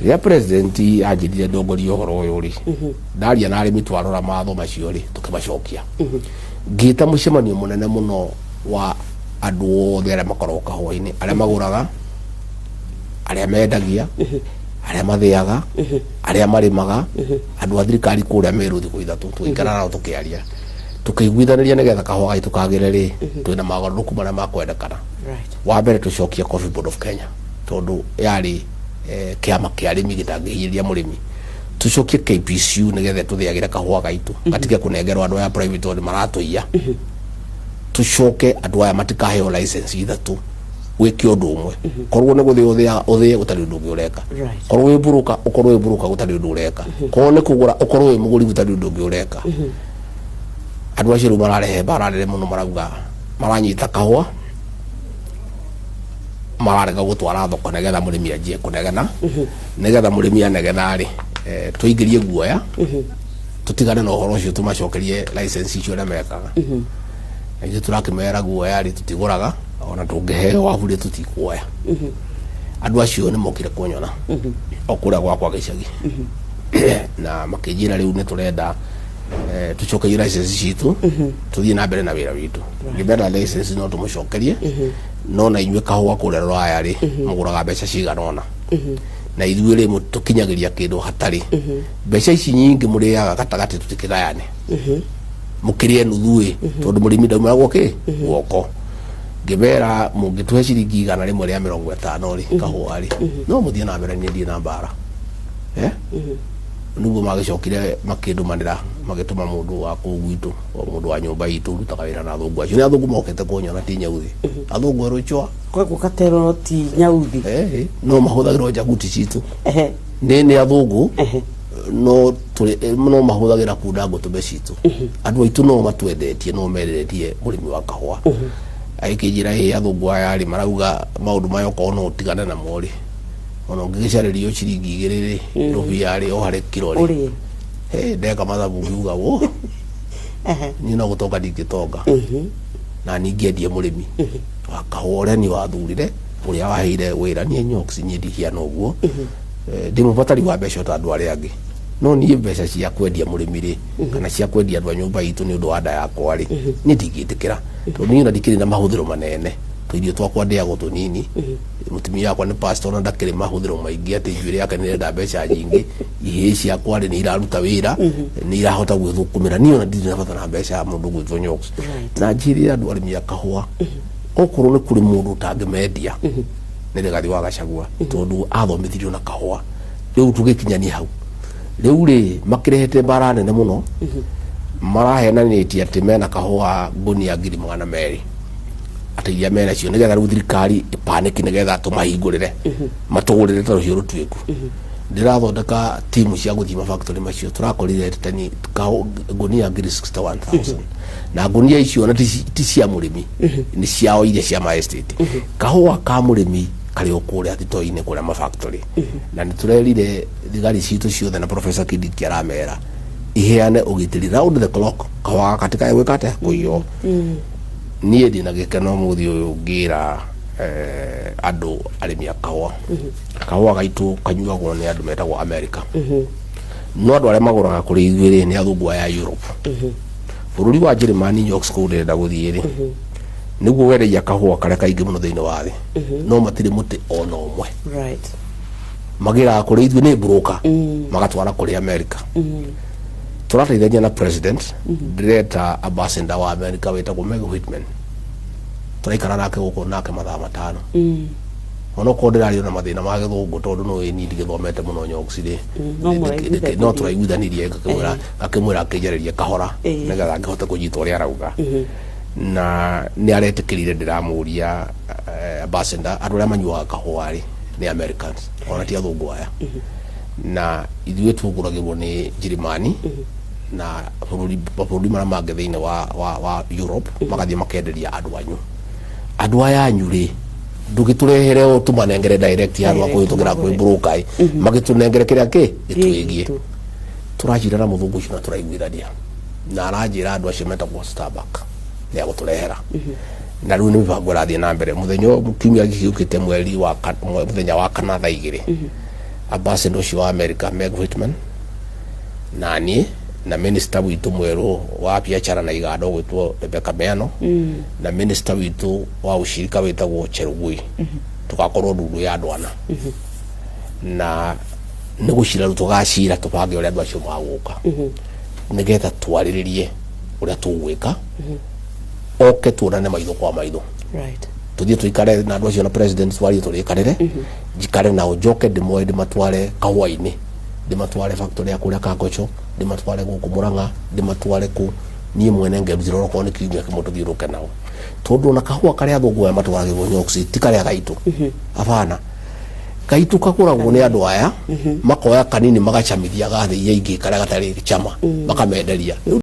Rĩrĩa president anjĩrire ndongorie ũhoro ũyũ rĩ, ndaria na arĩmi, twarora mawatho macio rĩ, tũkĩmacokia. Ngĩta mũcemanio mũnene mũno wa andũ othe arĩa makoragwo kahũa-inĩ, arĩa magũraga, arĩa mendagia, arĩa mathĩaga, arĩa marĩmaga, andũ a thirikari kũrĩa Meru. Thikũ 3 tũgĩikara nao, tũkĩaria, tũkĩiguithanĩria nĩgetha kahũa gaitũ kagĩre rĩ, twĩna mogarũrũku marĩa makwendekana. Wa mbere, tũcokie Coffee Board of Kenya, tondũ yarĩ kĩama kĩa arĩmi gĩtangĩhinyĩrĩria mũrĩmi. Tũcokie KPCU nĩgetha tũthĩagĩre kahũa gaitũ, gatige kũnengerwo andũ aya private tondũ maratũiya. Tũcoke andũ aya matikaheo license ithatũ wĩke ũndũ ũmwe. Korwo nĩ gũthĩa ũthĩaga, ũthĩe gũtarĩ ũndũ ũngĩ ũreka. Korwo wĩ broker, ũkorwo wĩ broker gũtarĩ ũndũ ũreka. Korwo nĩ kũgũra, ũkorwo wĩ mũgũri gũtarĩ ũndũ ũngĩ ũreka. Andũ acio rĩu mararehe mbara nene mũno. Marauga maranyita kahũa, mararega gũtwara thoko nĩgetha mũrĩmi anjie kũnegena. Nĩgetha mũrĩmi anegena rĩ, tũingĩrie guoya, tũtigane na ũhoro ũcio, tũmacokerie license icio ũrĩa mekaga. Na ithuĩ tũrakĩmera guoya rĩ, tũtigũraga, ona tũngĩheo wabu rĩ, tũtikuoya. Andũ acio nĩ mokire kũnyona o kũrĩa gwakwa gĩcagi na makĩnjĩra rĩu nĩ tũrenda tũcokerie license citũ, tũthiĩ na mbere na wĩra witũ. Ngĩmera license no tũmũcokerie, no na inyuĩ kahũa kũrĩa rũraya rĩ, mũgũraga mbeca cigana ũna, na ithuĩ rĩ, tũkinyagĩria kĩndũ hatarĩ mbeca ici nyingĩ mũrĩaga gatagatĩ, tũtikĩgayane, mũkĩrĩe nuthu ĩ, tondũ mũrĩmi ndaumagwo kĩ guoko. Ngĩmera mũngĩtũhe ciringi 150 rĩ, kahũa rĩ, no mũthiĩ na mbere, niĩ ndirĩ na mbara. Nĩguo magĩcokire makĩndũmanĩra, magĩtũma mũndũ wa kũu gwitũ, o mũndũ wa nyũmba itũ ũrutaga wĩra na athũngũ acio. Nĩ athũngũ mokĩte kũnyona, ti nyauthi, athũngũ erũ chwa. Koguo katero ti nyauthi? No mahũthagĩrwo njaguti citũ. Nĩ athũngũ, no no mahũthagĩra kunda ngũtũme citũ. Andũ aitũ no matwendetie, no mendetie mũrĩmi wa kahũa. Agĩkĩnjĩra, ĩ athũngũ aya rĩ, marauga maũndũ maya okorwo no ũtigane namo rĩ, ona ũngĩgĩcarĩrio ciringi 2 rĩ, rũbia rĩ, o harĩ kiro rĩ. Ũrĩe. Hey, ndeka mathabu ngiuga wo niĩ no gũtonga ndingĩtonga na ningĩendie mũrĩmi wa kahũa ũrĩa niĩ wathurire, ũrĩa waheire wĩra niĩ Nyox. Niĩ ndihiana ũguo. Ndĩ mũbatari wa mbeca ta andũ arĩa angĩ, no niĩ mbeca cia kwendia mũrĩmi rĩ, kana cia kwendia andũ a nyũmba itũ nĩ ũndũ wa nda yakwa rĩ, niĩ ndingĩtĩkĩra, tondũ niĩ ona ndikĩrĩ na mahũthĩro manene. Tũirio twakwa ndĩagwo tũnini. Mũtumia wakwa nĩ pastor na ndakĩrĩ mahũthĩro maingĩ atĩ njuĩrĩ yake nĩ ĩrenda mbeca nyingĩ. Ihĩĩ ciakwa rĩ, nĩ iraruta wĩra, nĩ irahota gwĩthũkũmĩra. Niĩ ona ndirĩ na bata na mbeca ya mũndũ gwĩtwo Nyox. Na njĩrĩre andũ arĩmi a kahũa, okorwo nĩ kũrĩ mũndũ ũtangĩmendia, nĩ Rigathi wa Gachagua, tondũ athomithirio na kahũa. Rĩu tũgĩkinyania hau rĩu rĩ, makĩrehete mbara nene mũno. Marahenanĩtie atĩ mena kahũa ngũnia 200,000, atĩ iria mena cio, nĩgetha rĩu thirikari ĩpanĩki, nĩgetha tũmahingũrĩre matũgũrĩre ta rũhiũ rũtuĩku. Ndĩrathondeka timu cia gũthiĩ mafactory macio. Tũrakorire tani ngũnia 61,000, na ngũnia icio na ti cia mũrĩmi, nĩ ciao iria cia ma estate. Kahũa ka mũrĩmi karĩ o kũrĩa thito-inĩ, kũrĩa mafactory. Na nĩ tũrerire thigari citũ ciothe, na Professor Kindiki aramera iheane ũgitĩri round the clock, kahũa gaka gatikae gwĩka atĩa, kũiywo. Niĩ ndĩna gĩkeno mũthĩ ũyũ ngĩra andũ arĩmi a kahũa, kahũa gaitũ kanyuagwo nĩ andũ metagwo America, no andũ arĩa magũraga kũrĩ ithuĩ rĩ, nĩ athũngũ aya a Europe. Bũrũri wa Njĩrĩmani, Nyox, kũu ndĩrenda gũthiĩ rĩ, nĩguo wendagia kahũa karĩa kaingĩ mũno thĩinĩ wa thĩ, no matirĩ mũtĩ ona ũmwe. Magĩraga kũrĩ ithuĩ nĩ broker, magatwara kũrĩ America. Tũrateithania na president. Ndĩreta ambassador wa America wĩtagwo Meg Whitman, tũraikara nake gũkũ nake mathaa 5, onokorwo ndĩrario na mathĩna ma gĩthũngũ, tondũ no ĩni ndigĩthomete mũno, Nyox rĩ. No mũraiguithanirie. No tũraiguithanirie, ngakĩmwĩra akĩnjarĩrie kahora nĩgetha ngĩhote kũnyita ũrĩa arauga, na nĩ aretĩkĩrire. Ndĩramũria ambassador, andũ arĩa manyuaga kahũa rĩ, nĩ Americans, ona ti athũngũ aya, na ithuĩ tũgũragĩrwo nĩ Njĩrĩmani na bũrũri marĩa mangĩ thĩinĩ wa Europe, magathiĩ makenderia andũ anyu. Andũ aya anyu rĩ, ndũgĩtũrehere o tũmanengere direct handũ ha kũhĩtũkĩra kwĩ broker ĩ, magĩtũnengere kĩrĩa kĩ gĩtwĩgiĩ. Tũracira na mũthũngũ ũcio na tũraiguithania, na aranjĩra andũ acio metagwo Starbucks nĩ agũtũrehera, na rĩu nĩ mĩbango ĩrathiĩ na mbere. Mũthenya ũyũ, kiumia gĩkĩ gĩũkĩte, mweri wa mũthenya wa kana thaa 2. Ambassador ũcio wa America, Meg Whitman, na niĩ na minister witũ mwerũ wa biacara na iganda ũgwĩtwo Rebecca Miano, na minister witũ wa ushirika wĩtagwo Cherugui. Tũgakorwo ndundu ya andũ ana na nĩ gũcira rĩu tũgacira tũbange ũrĩa andũ acio magũka, nĩgetha twarĩrĩrie ũrĩa tũgwĩka, oke tuonane maitho kwa maitho. Tuthiĩ tũikare na andũ acio na president, twarie, tũrĩkanĩre, njikare nao, njoke ndĩmoe, ndĩmatware kahũa-inĩ, ndĩmatware factory ya kũrĩa Kangocho, ndĩmatware gũkũ Mũrang'a, ndĩmatware kũ niĩ mwene ngerutĩra onokorwo nĩ kiumia kĩmwe tũthiũrũke nao, tondũ ona kahũa karĩa athũngũ aya matwaragĩrwo nyoksi ti karĩa gaitũ. Abana gaitũ kagũragwo nĩ andũ aya, makoya kanini, magacamithia gathĩ iria ingĩ, karĩa gatarĩ cama makamenderia. Rĩu